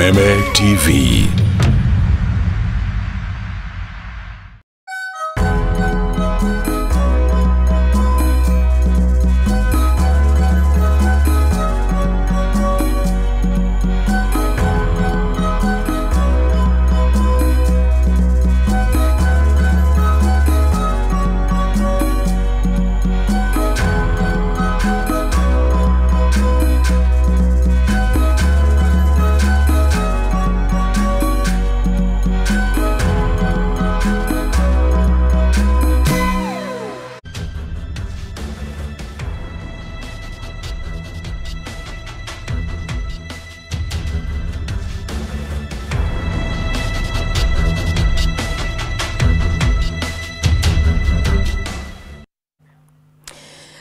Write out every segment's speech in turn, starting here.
Kameme TV.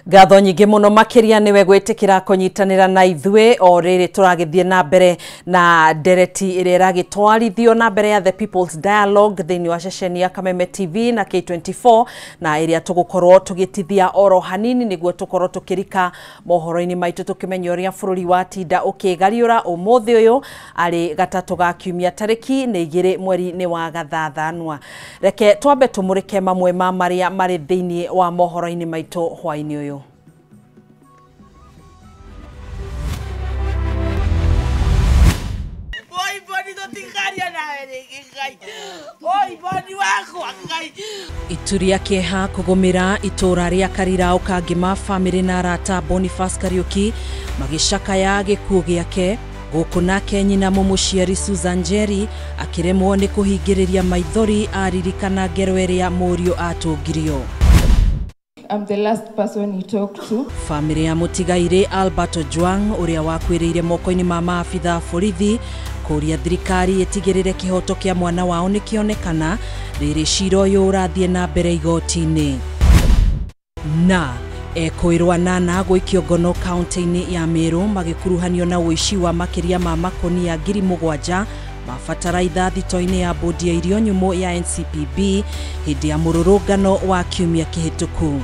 Ngatho nyingĩ mũno makĩria nĩwe gwĩtĩkĩra kũnyitanĩra na ithuĩ o rĩrĩ tũragĩthiĩ na mbere na ndereti ĩrĩa ĩragĩtwarithio na mbere ya The People's Dialogue thĩinĩ wa ceceni ya Kameme TV na K24 na ĩrĩa tũgũkorwo tũgĩtithia oro hanini nĩguo tũkorwo tũkĩrika mohoro-inĩ maitũ tũkĩmenya ũrĩa bũrũri wa tinda ũkĩgariũra ũmũthĩ ũyũ arĩ gatatũ ga kiumia tarĩki nĩ 2 mweri-inĩ wa Gathathanwa. Reke twambe tũmũrĩke mamwe ma marĩa marĩ thĩinĩ wa mohoro-inĩ maitũ hwaĩ-inĩ ũyũ. Itu rĩa kĩeha kũgũmĩra itũra rĩa Karirao Kangema famĩlĩ na arata Boniface Kariuki magĩcakaya gĩkuũ gĩake. Gũkũ nake nyina mũmũciari Susan Njeri akĩremwo nĩ kũhingĩrĩria maithori aririkana ngero ĩrĩa mũriũ atũngirio. I'm the last person he talked to. Famĩlĩ ya mũtigairĩ Albert Ojwang ũrĩa wakuĩrĩire moko-inĩ ma maabitha borithi kũria thirikari ĩtigĩrĩre kĩhoto kĩa mwana wao nĩkĩonekana rĩrĩ cira ũyũ ũrathiĩ na mbere igoti-inĩ. Na ekũĩrwo anana gũikio ngono kaunti-inĩ ya Meru magĩkuruhanio na ũici wa makĩria ma makũnia 7,000 mabataraitha thito-inĩ ya bodi ya irio nyũmũ ya NCPB hĩndĩ ya mũrũrũngano wa kiumia kĩhĩtũku.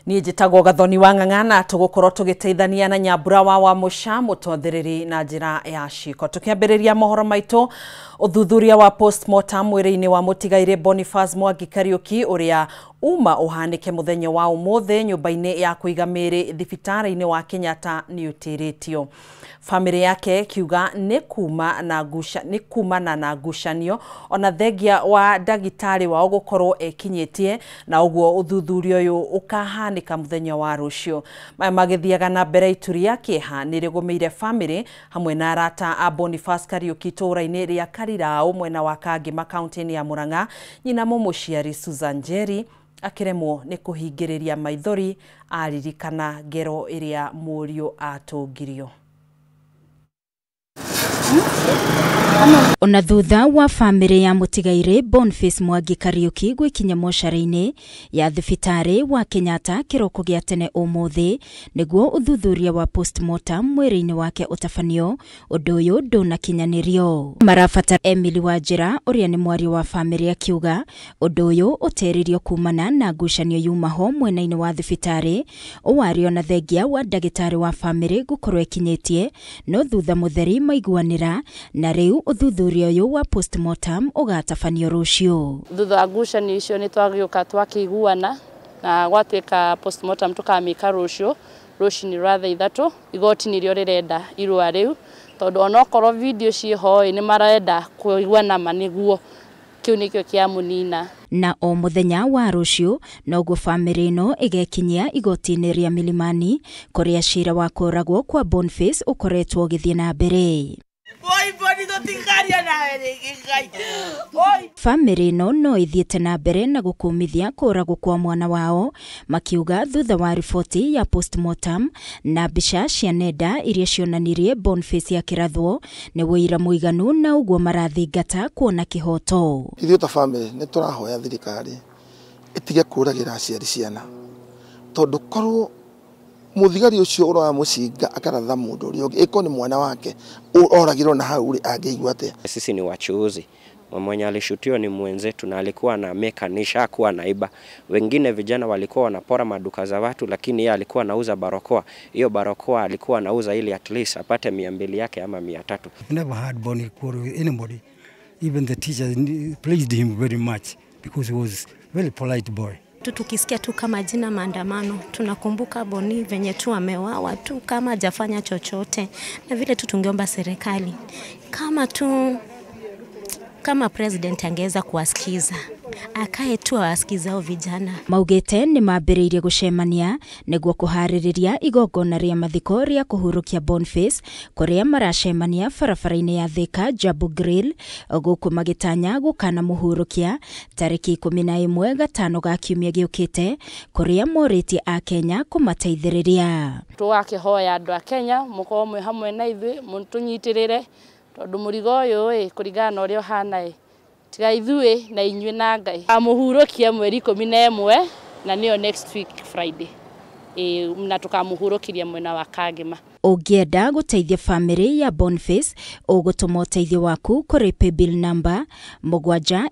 Niĩ njĩtagwo Gathoni wa Ng'ang'ana tũgũkorwo tũgĩteithania na Nyambura wa Mũca mũtwathĩrĩri na njĩra ya ciĩko. Tũkĩambĩrĩria mohoro maitũ, ũthuthuria wa postmortem mwĩrĩ-inĩ wa mũtigairĩ Boniface Mwangi Kariuki ũrĩa uma ũhanĩke mũthenya wa ũmũthĩ nyũmba-inĩ ya kũiga mĩĩrĩ thibitarĩ-inĩ wa Kenyatta nĩ ũtĩrĩtio. Famĩlĩ yake kiuga nĩ kumana na ngucanio ona thengia wa ndagĩtarĩ wao gũkorwo ekinyĩtie na ũguo ũthuthuria ũyũ ũkahanĩka mũthenya wa rũciũ. Maya magĩthiaga na mbere itu rĩa kĩeha nĩ rĩgũmĩire famĩlĩ hamwe na arata a Boniface Kariuki itũũra-inĩ rĩa Karirao mwena wa Kangema kaunti-inĩ ya Murang'a. Nyina mũmũciari Susan Njeri akĩremwo nĩ kũhingĩrĩria maithori aririkana ngero ĩrĩa mũriũ atũngirio. Ona thutha wa famĩlĩ ya mũtigairĩ Boniface Mwangi Kariuki gwĩkinya mocarĩ-inĩ ya thibitarĩ wa Kenyatta kĩroko gĩa tene ũmũthĩ nĩguo ũthuthuria wa postmortem mwĩrĩ-inĩ wake ũtabanio, ũndũ ũyũ ndũnakinyanĩrio. Marabatara Emily Wanjĩra ũrĩa nĩ mwaria wa famĩlĩ akiuga ũndũ ũyũ ũteririo kumana na ngucanio yuma ho mwena-inĩ wa thibitarĩ ũwario na thengia wa ndagĩtarĩ wa famĩlĩ gũkorwo ekinyĩtie no thutha mũtheri maiguanĩra na rĩu ũthuthuria ũyũ wa postmortem ũgatabanio rũciũ. Thutha wa ngucanio icio nĩ twagĩũka twakĩiguana na gwatuĩka postmortem tũkamĩka rũciũ rũcinĩ rwa thaa 3. Igoti nĩrĩo rĩrenda irũa rĩu tondũ onokorwo video ciĩho ĩ nĩ marenda kũiguana ma nĩguo kĩu nĩkĩo kĩamũnina. Na o mũthenya wa rũciũ noguo famĩlĩ ĩno ĩgekinyia igoti-inĩ rĩa Milimani kũrĩa cira wa kũragwo kwa Boniface ũkoretwo ũgĩthiĩ na mbere. Famĩlĩ ĩno no ĩthiĩte na mbere na gũkũmithia kũragwo kwa mwana wao makiuga thutha wa riboti ya postmortem na mbica cia nenda iria cionanirie Boniface akĩrathwo nĩ wũira mũiganu na ũguo marathingata kuona kĩhoto. Ithuĩ ta famĩlĩ nĩ tũrahoya thirikari ĩtige kũragĩra aciari ciana tondũ korwo muthigari ucio uroya mucinga akaratha mundu uria ungi iko ni mwana wake oragirwo na hau ri angeigua atia. Sisi ni wachuuzi, Mwenye alishutiwa ni mwenzetu na alikuwa na mekanisha, hakuwa anaiba. Wengine vijana walikuwa wanapora maduka za watu, lakini yeye alikuwa anauza barakoa. Hiyo barakoa alikuwa anauza ili at least apate 200 yake ama 300. Never had Bonnie quarrel with anybody. Even the teachers praised him very much because he was very polite boy. Tukisikia tu kama jina maandamano, tunakumbuka Boni venye tu amewawa tu kama hajafanya chochote, na vile tu tungeomba serikali kama president angeweza kuwasikiza, akae tu awasikize hao vijana. Maugite ni mambĩrĩirie gũcemania nĩguo kũharĩrĩria igongona rĩa mathiko rĩa kũhurũkia Boniface kũrĩa maracemania barabara-inĩ ya Thika Jabu Grill gũkũ magĩtanya gũkana mũhurũkia tarĩki 11 gatano ga kiumia gĩũkĩte kũrĩa morĩtie a Kenya kũmateithĩrĩria. Tũgakĩhoya andũ a Kenya mũkorwo mwĩ hamwe na ithuĩ mũtũnyitĩrĩre tondu mũrigo ũyũ ĩ kũringana na ũrĩa ũhana ĩ tiga ithuĩ na inyuĩ na Ngai. Amũhurũkia mweri 11 na nĩyo next week Friday na tukamũhurũkiria mwena wa Kangema. Ũngĩenda gũteithia famĩlĩ ya Boniface ũgũtũma ũteithio waku kũrĩ paybill number 7 6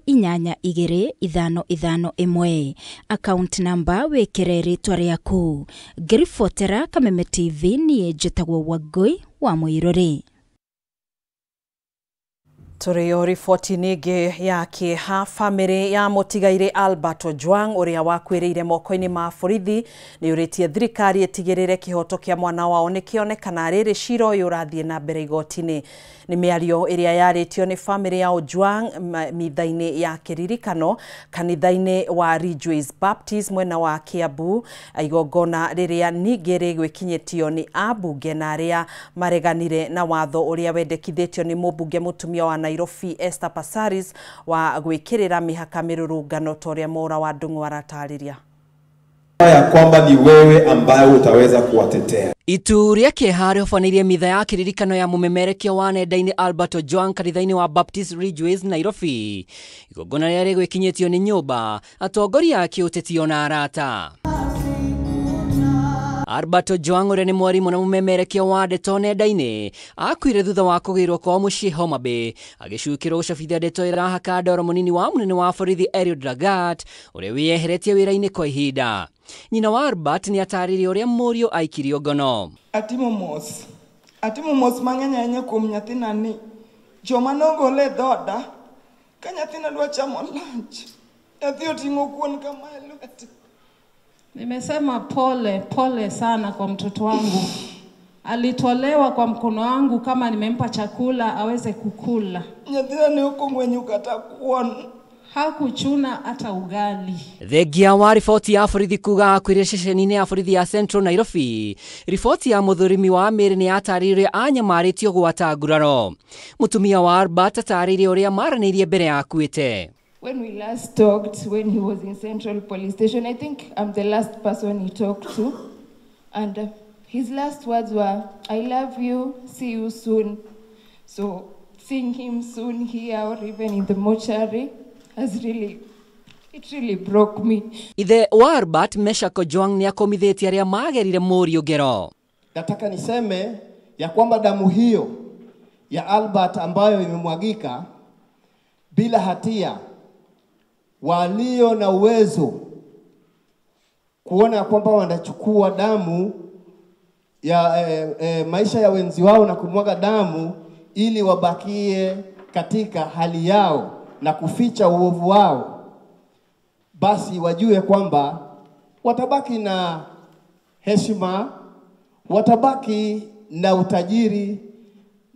8 2 5 5 1, account number wĩkĩre rĩtwa rĩaku. Ngĩribotera Kameme TV niĩ njĩtagwo Wangũi wa Mũirũrĩ. Tũrĩo riboti-inĩ ĩngĩ ya kĩeha, famĩlĩ ya mũtigairĩ Albert Ojwang ũrĩa wakuĩrĩire moko-inĩ ma borithi nĩ ũrĩtie thirikari ĩtigĩrĩre kĩhoto kĩa mwana wao nĩkĩonekana rĩrĩ cira ũyũ ũrathiĩ na mbere igoti-inĩ. Nĩ mĩario ĩrĩa yarĩtio nĩ famĩlĩ ya Ojwang mitha-inĩ ya kĩririkano kanitha-inĩ wa Ridgeways Baptist mwena wa Kiambu, igongona rĩrĩa ningĩ rĩgwĩkinyĩtio nĩ ambunge na arĩa mareganire na watho ũrĩa wendekithĩtio nĩ mũmbunge mũtumia wa Nairobi Esther Passaris wa gwikirira mihaka mirurungano ta uria Mora wa Ndung'u aratarĩria. Ya kwamba ni wewe ambaye utaweza kuwatetea. Itu rĩa kĩeha rĩhobanĩirie mitha ya kĩririkano ya mũmemerekia wa nenda-inĩ Albert Ojwang kanitha-inĩ wa Baptist Ridgeways Nairobi. Igongona rĩrĩa rĩgwĩkinyĩtio nĩ nyũmba, atongoria a kĩũteti na arata. Albert Ojwang ũrĩa nĩ mwarimũ na mũmemerekia wa ndeto nenda-inĩ akuire thutha wa kũgĩrwo kwao mũciĩ Homa Bay agĩcukĩrwo gũcabithia ndeto ĩrahaka ndoro mũnini wa mũnene wa borithi Eliud Lagat ũrĩa wĩyeheretie wĩra-inĩ kwa ihinda. Nyina wa Albert nĩ atarĩirie ũrĩa mũriũ aikirio ngono. Atimo mos mang'eny ahinya kuom nyathina ni joma nogole e dhoda ka nyathina dwa chamo lunch, nyathi oting'o kuon kama e lwete. Nimesema pole pole sana kwa mtoto wangu. Alitolewa kwa mkono wangu kama nimempa chakula aweze kukula. Nyathina ne ok ong'wenyo kata kuon. Hakuchuna hata ugali. Thengia wa riboti ya borithi kuga akuire ceceni-inĩ ya borithi ya Central Nairobi, riboti ya mũthũrimi wa mĩĩrĩ nĩ yatarĩirie anyamarĩtio gwata nguraro. Mũtumia wa Albert atarĩirie ũrĩa maranĩirie mbere ya akuĩte. When we last talked, when he was in Central Police Station, I think I'm the last person he talked to. And his last words were, I love you, see you soon. So seeing him soon here or even in the mortuary has really, it really broke me. Ithe wa Albert Meshak Ojwang nĩ akomithĩtie arĩa magerire mũriũ ngero. Nataka niseme ya kwamba damu hiyo ya Albert ambayo imemwagika bila hatia, walio na uwezo kuona kwamba wanachukua damu ya maisha ya wenzi wao na kumwaga damu ili wabakie katika hali yao na kuficha uovu wao, basi wajue kwamba watabaki na heshima, watabaki na utajiri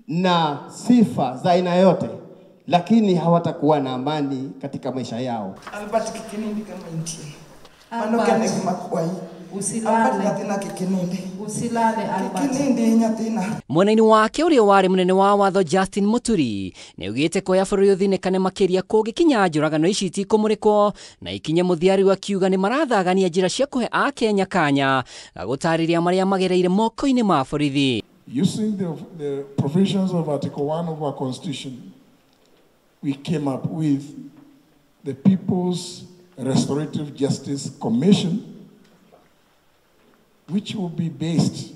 na sifa za aina yote, lakini hawatakuwa na amani katika maisha yao. Albert kikinindi kama intie. Mano kene kimakwai. Usilale. Albert nyathina kikinindi. Usilale Albert. Kikinindi nyathina. Mwena-inĩ wake ũrĩa warĩ mũnene wa watho Justin Muturi nĩaugĩte kuoya bũrũri ũthinĩkane makĩria kũngĩkinya njũragano ici itikũmũrĩkwo na ikinye mũthia rĩu akiuga nĩ marathagania njĩra cia kũhe akenya kanya ga gũtarĩria marĩa magereire moko-inĩ ma borithi. Using the provisions of Article 1 of our Constitution, we came up with the People's Restorative Justice Commission, which will be based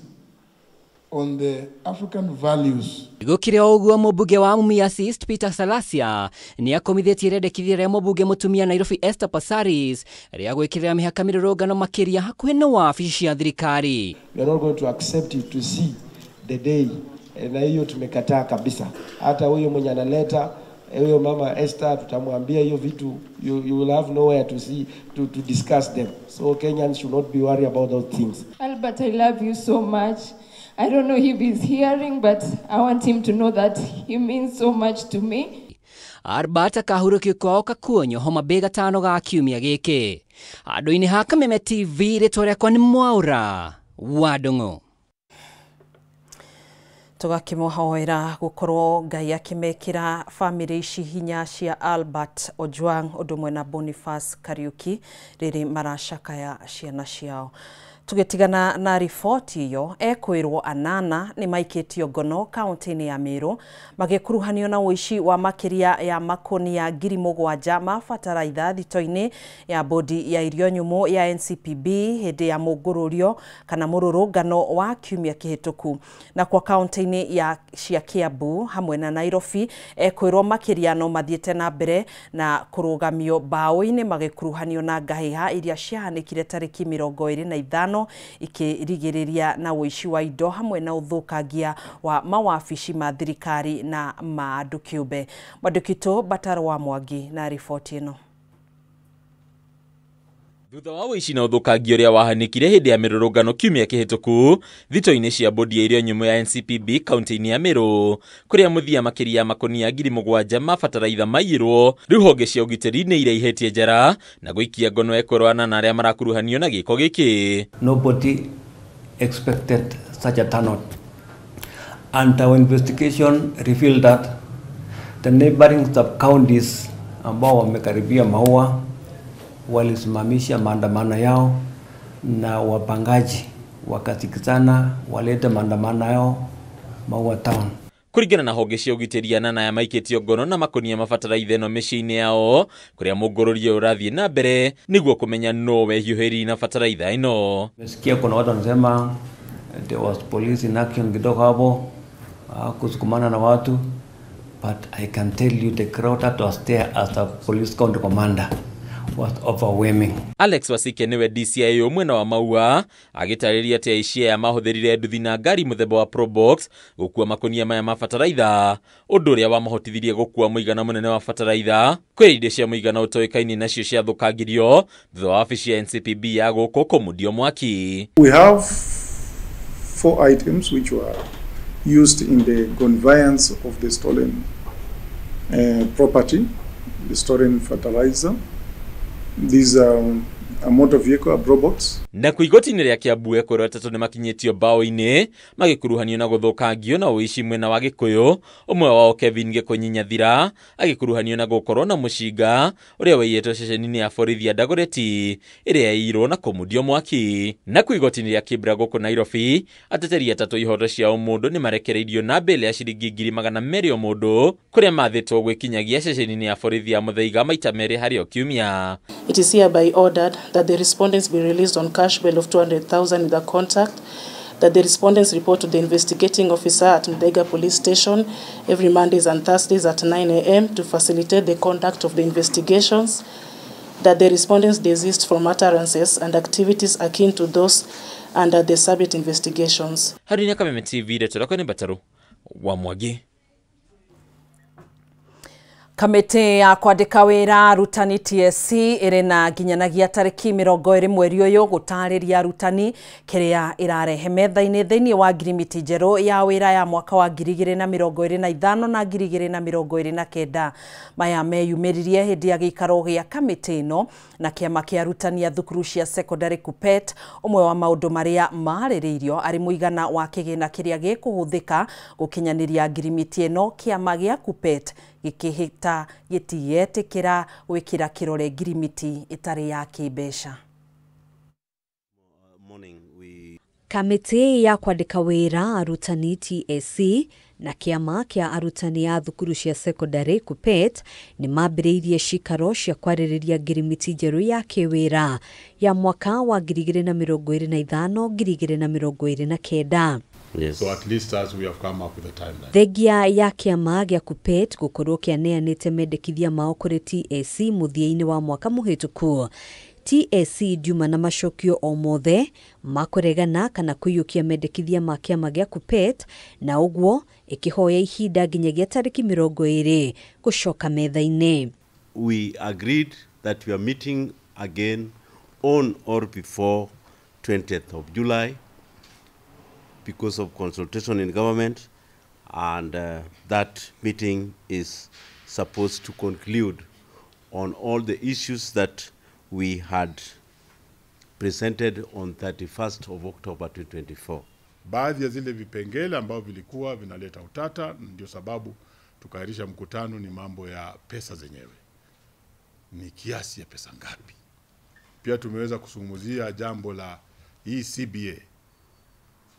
on the African values. Gũkĩrĩ o ũguo, mũmbunge wa Mumias East Peter Salasya nĩ akomithĩtie rĩendekithia rĩa mũmbunge mũtumia Nairobi Esther Passaris rĩa gwĩkĩrĩra mĩhaka mĩrũrũngano makĩria hakuhĩ na wabici cia thirikari. We are not going to accept it to see the day, na hiyo tumekataa kabisa. Hata huyo mwenye analeta huyo mama Esther, tutamwambia hiyo vitu you will have nowhere to see to discuss them. So Kenyans should not be worried about those things. Albert, I love you so much. I don't know if he's hearing, but I want him to know that he means so much to me. Albert akahurũkio kwao Kakuonyo, Homa Bay, gatano ga kiumia gĩkĩ. Handũ-inĩ ha Kameme TV, rĩtwa rĩakwa nĩ Mwaũra wa Ndung'u. Tũgakĩmũhoera gũkorwo Ngai akĩmekĩra bamĩrĩ ici hinya cia Albert Ojwang ũndũ ũmwe na Boniface Kariuki rĩrĩ maracakaya ciana ciao. Tũgĩtigana na riboti ĩyo, ekwĩrwo anana nĩ maikĩtio ngono kaunti-inĩ ya Meru magĩkuruhanio na ũici wa makĩria ya makonia 7,000 ma bataraitha thito-inĩ ya bodi ya irio nyũmũ ya NCPB hĩndĩ ya mũngũrũrio kana mũrũrũngano wa kiumia kĩhĩtũku. Na kwa kaunti-inĩ ya cia Kiambu hamwe na Nairobi, ekwĩrwo makĩria no mathiĩte na mbere na kũrũgamio mbaũ-inĩ magĩkuruhanio na ngahĩha iria ciahanĩkire tarĩki 25 ikĩrigĩrĩria na ũici wa indo hamwe na ũthũkangia wa mawabici ma thirikari na ma andũ kĩũmbe. Mwandĩki Bataro wa Mwangi na riboti ĩno. Thutha wa ũici na ũthũkangia ũrĩa wahanĩkire hĩndĩ ya mĩrũrũngano kiumia kĩhĩtũku thito-inĩ cia bodi ya irio nyũmũ ya NCPB kaunti-inĩ ya Meru, kũrĩa mũthia makĩria ya makonia 7,000 ma bataraitha maiyirwo, rĩu honge cia ũgitĩri nĩ iraihĩtie njara na gũikia ngono ekũrũana na arĩa marakuruhanio na gĩko gĩkĩ. Nobody expected such a turnout, and our investigation revealed that the neighboring sub-counties ambao wamekaribia Maua walisimamisha maandamano yao na wapangaji wakasikizana walete maandamano yao Maua town. Kũringana na honge cia ũgitĩri, anana ya maikĩtio ngono na makonia mabataraitha ĩno mĩciĩ-inĩ yao, kũrĩa mũngũrũrio ũrathiĩ na mbere nĩguo kũmenya nũ wehiũhĩri na bataraitha ĩno. Nimesikia kuna watu wanasema there was police in action kidogo hapo, kusukumana na watu, but I can tell you the crowd that was there as a police county commander was overwhelming. Alex Wasike niwe DCIO mwena wa Maua agĩtarĩria atĩ aici aya mahũthĩrire nduthi na ngari mũthemba wa Probox gũkua makonia maya ma bataraitha, ũndũ ũrĩa wamahotithirie gũkua mũigana mũnene wa bataraitha kwĩ indo cia mũigana ũtoĩkaine nacio ciathũkangirio thutha wa wabici ya NCPB ya gũkũ kũmundio mwaki. We have 4 items which were used in the conveyance of the stolen property, the stolen fertilizer. These are a motor vehicle, a Probox. Na kwa igoti-inĩ rĩa Kiambu ekwĩrwo atatũ nĩ makinyĩtio mbaũ-inĩ magĩkuruhanio na gũthũkangio na ũici mwena wa Gĩkũyũ, ũmwe wao Kevin Gĩkũnyi Nyathira agĩkuruhanio na gũkorwo na mũcinga ũrĩa waiyĩtwo ceceni-inĩ ya borithi ya Dagoretti ĩrĩa yaiyirwo na kũmundio mwaki. Na kwa igoti-inĩ rĩa Kibra gũkũ Nairobi, ateteri atatũ ihoto cia ũmũndũ nĩ marekereirio na bail ya ciringi 200,000 o mũndũ, kũrĩa mathĩtwo gwĩkinyagia ceceni-inĩ ya borithi ya Muthaiga maita merĩ harĩ o kiumia. It is hereby ordered that the respondents be released on cash bail of 200,000 with a contact, that the respondents report to the investigating officer at Muthaiga Police Station every Mondays and Thursdays at 9 a.m. to facilitate the conduct of the investigations, that the respondents desist from utterances and activities akin to those under the subject investigations. Harĩ Kameme TV, rĩtwa rĩakwa nĩ Mbataru wa Mwangi. Kamĩtĩ ya kwandĩka wĩra arutani TSC ĩrĩ na nginyanagia tarĩki 20 mweri ũyũ gũtarĩria arutani kĩrĩa ĩrarehe metha-inĩ thĩinĩ wa ngirimiti njerũ ya wĩra ya mwaka wa 2025 na 2029. Maya meyumĩririe hĩndĩ ya gĩikaro gĩa kamĩtĩ ĩno na kĩama kĩa arutani a thukuru cia secondary KUPPET. Ũmwe wa maũndũ marĩa marĩrĩirio arĩ mũigana wa kĩgĩna kĩrĩa gĩkũhũthĩka gũkinyanĩria ngirimiti ĩno. Kĩama gĩa KUPPET gĩkĩhĩta gĩtigetĩkĩra gwĩkĩra kĩrore ngirimiti ĩtarĩ ya kĩmbeca. Kamĩtĩ ya kwandĩka wĩra arutani TSC na kĩama kĩa arutani a thukuru cia secondary KUPPET nĩ mambĩrĩirie cikaro cia kwarĩrĩria ngirimiti njerũ ya kĩwĩra ya mwaka wa 2025 2029. Yes. So at least as we have come up with a timeline. Thengia ya kĩama gĩa KUPPET gũkorwo kĩaneanĩte mendekithia mao kũrĩ TSC mũthia-inĩ wa mwaka mũhĩtũku, TSC ndiuma na macokio o mothe ma kũregana kana kũiyũkia mendekithia ma kĩama gĩa KUPPET, na ũguo ĩkĩhoya ihinda nginyagia tarĩki 20 gũcoka metha-inĩ. We agreed that we are meeting again on or before 20th of July because of consultation in government, and that meeting is supposed to conclude on all the issues that we had presented on 31st of October 2024. Baadhi ya zile vipengele ambavyo vilikuwa vinaleta utata, ndio sababu tukaahirisha mkutano, ni mambo ya pesa zenyewe. Ni kiasi ya pesa ngapi? Pia tumeweza kuzungumzia jambo la hii CBA.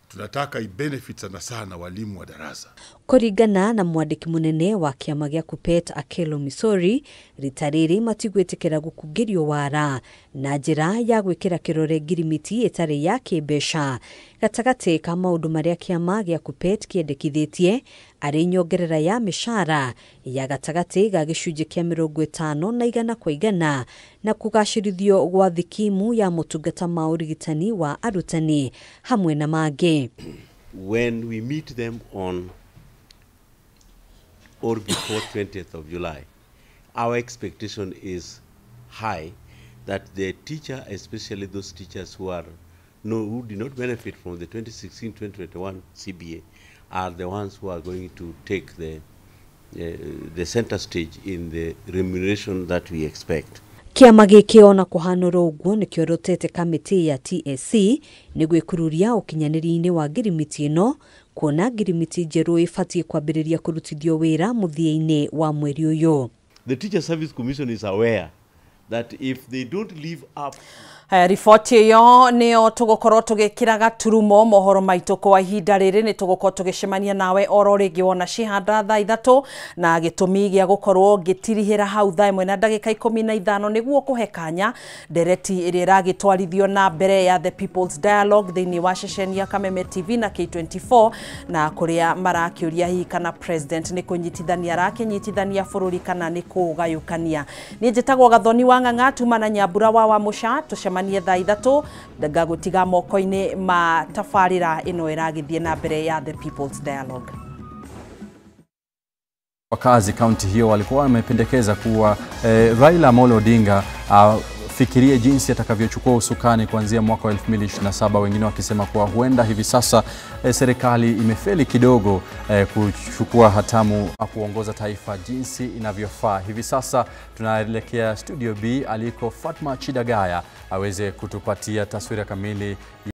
Tunataka i-benefit sana sana walimu wa darasa. Kũringana na mwandĩki mũnene wa kĩama gĩa KUPPET Akelo Misori, rita rĩrĩ matigwĩtĩkĩra gũkungĩrio wara na njĩra ya gwĩkĩra kĩrore ngirimiti ĩtarĩ ya kĩmbeca. Gatagatĩ ka maũndũ marĩa kĩama gĩa KUPPET kĩendekithĩtie arĩ nyongerera ya mĩcara ya gatagatĩ ga gĩcunjĩ kĩa 50 na 100 kwa 100 na kũgacĩrithio gwa thikimu ya motungata ma ũrigitani wa arutani hamwe na mangĩ. When we meet them on or before 20th of July, our expectation is high that the teacher, especially those teachers who are who did not benefit from the 2016-2021 CBA, are the ones who are going to take the center stage in the remuneration that we expect. Kĩama gĩkĩ ona kũhanũra ũguo nĩkĩorotete kamĩtĩ ya TSC nĩguo ĩkururia ũkinyanĩria-inĩ wa ngirimiti ĩno, kuona ngirimiti njerũ ĩbatiĩ kwambĩrĩria kũrutithio wĩra mũthia-inĩ wa mweri ũyũ. The Teacher Service Commission is aware that if they don't live up. Riboti ĩyo nĩyo tũgũkorwo tũgĩkĩra gaturumo mohoro maitũ kwa ihinda rĩrĩ. Nĩ tũgũkorwo tũgĩcemania nawe oro rĩngĩ wona cihanda thaa 3, na gĩtũmi gĩa gũkorwo ngĩtirihĩra hau thaa 1 na ndagĩka 15 nĩguo kũhe kanya ndereti ĩrĩa ĩragĩtwarithio na mbere ya The People's Dialogue thĩinĩ wa ceceni ya Kameme TV na K24, na kũrĩa marakĩũria hihi kana president nĩ kũnyitithania arakĩnyitithania bũrũri kana nĩ kũũgayũkania. Niĩ njĩtagwo Gathoni wa Ng'ang'a, tuma na Nyambura wa Wamũca, tũcemanie thaa 3 ngagũtiga moko-inĩ ma tabarĩra ĩno ĩragĩthiĩ na mbere ya The People's Dialogue. Wakazi kaunti hiyo walikuwa wamependekeza kuwa Raila Amolo Odinga fikirie jinsi atakavyochukua usukani kuanzia mwaka wa 2027, wengine wakisema kuwa huenda hivi sasa serikali imefeli kidogo kuchukua hatamu kuongoza taifa jinsi inavyofaa. Hivi sasa tunaelekea Studio B aliko Fatma Chidagaya aweze kutupatia taswira kamili.